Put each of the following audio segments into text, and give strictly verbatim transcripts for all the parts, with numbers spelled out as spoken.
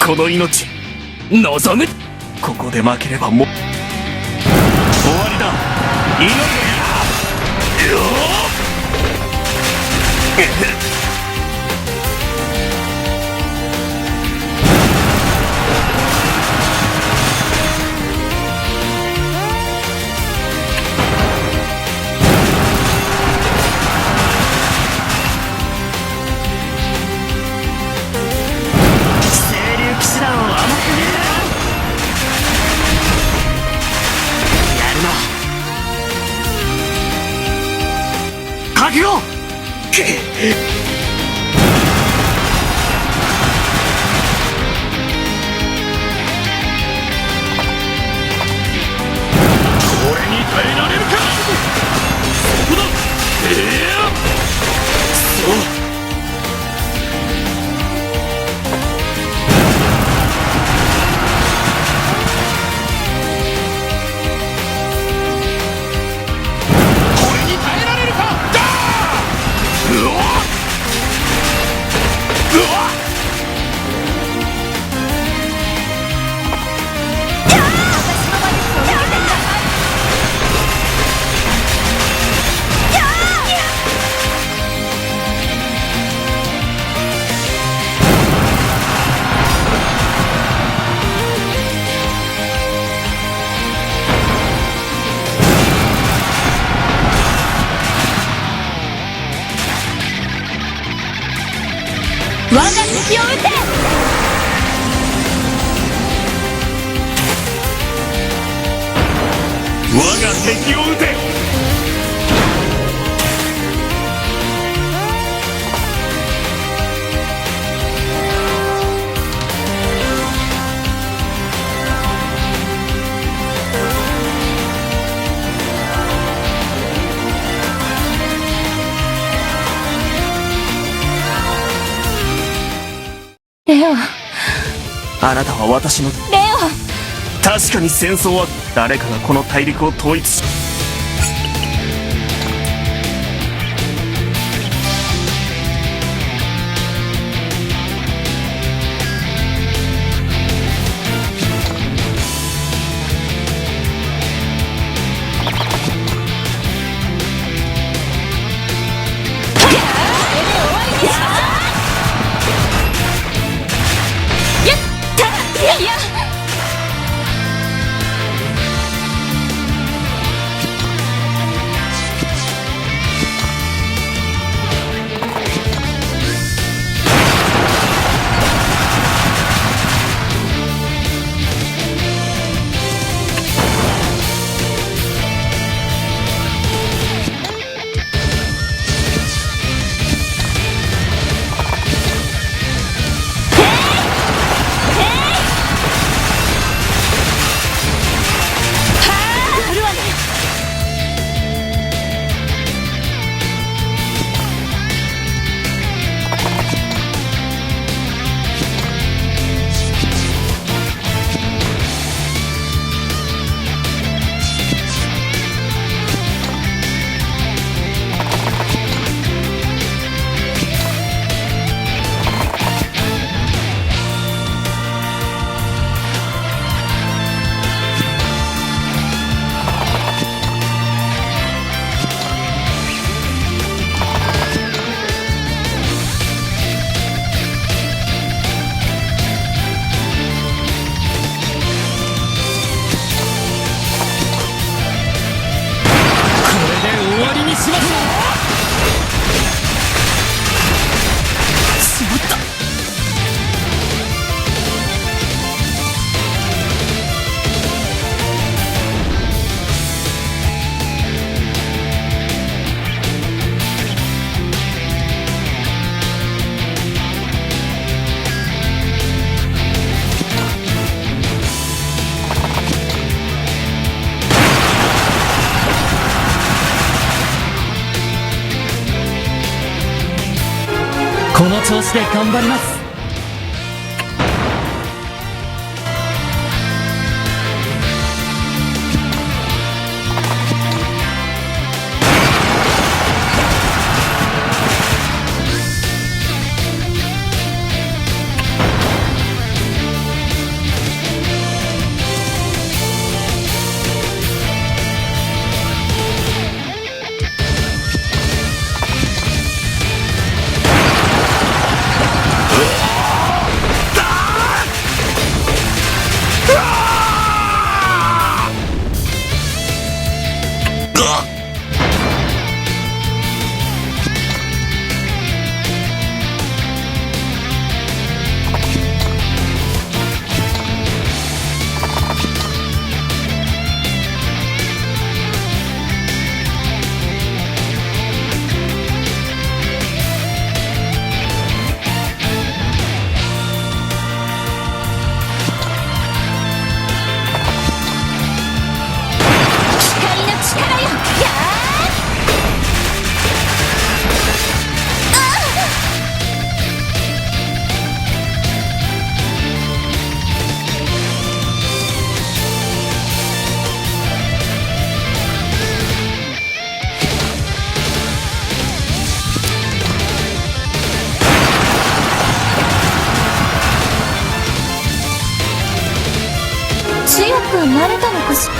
この命望む。ここで負ければもう終わりだ。祈るのよ。清流騎士団を甘く見るな。やるな。覚悟。これに耐えられるか。そこだ。ええ。くそ。これに耐えられるか。だー。うわっ。うわっ。我が敵を討て。我が敵を討て。レオ。あなたは私の。レオ。確かに戦争は誰かがこの大陸を統一しこれで終わりにしましょう。しまった。この調子で頑張ります。く慣れたのかしら。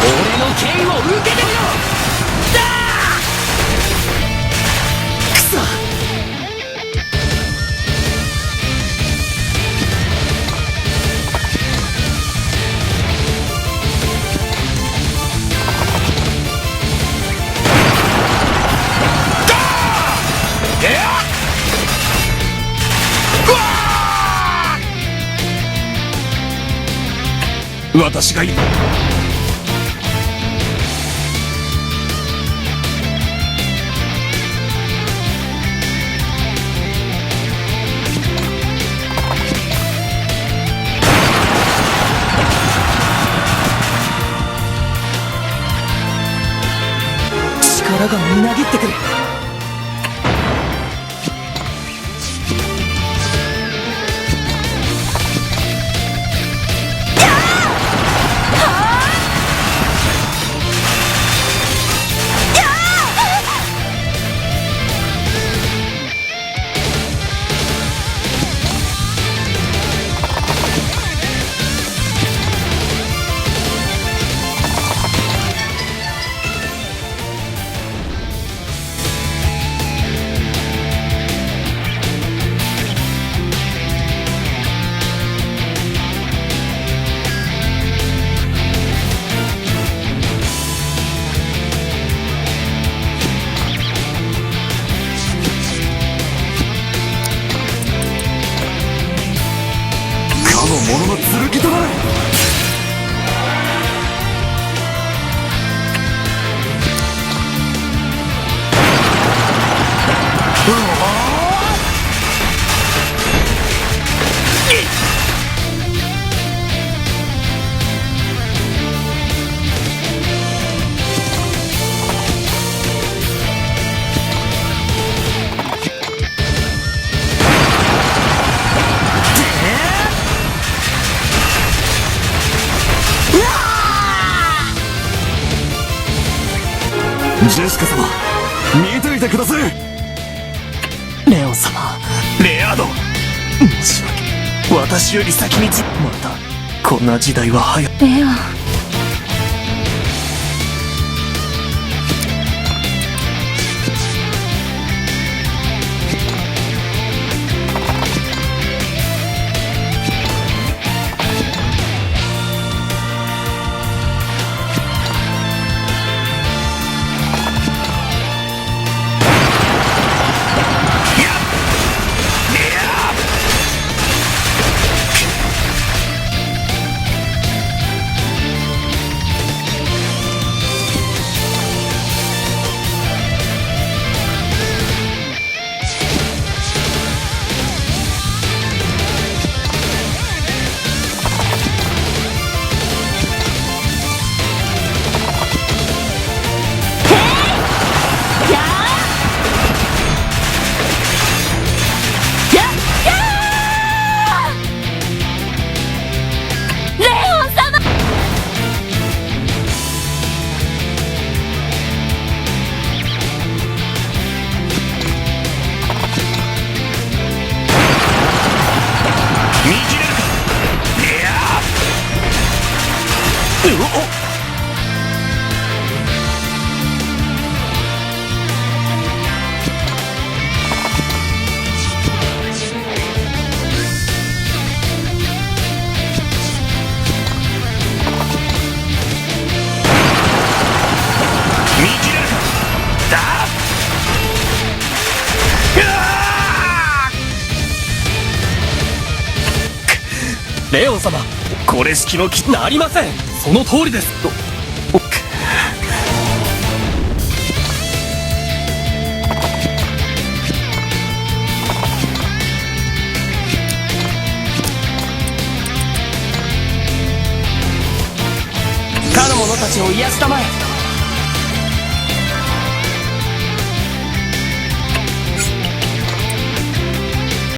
俺の剣を受けてみろ！だー！くそ！私がいる。力がみなぎってくる。かの者の剣となれ！ジェシカ様、見といてください。レオン様。レアード。申し訳。私より先にじ、また、こんな時代は早い。レオン。見切れるか。いや。うお。見切れるか。だ。うわ。レオン様、これ式のき、なりません。その通りです。お、お、他の者たちを癒したまえ。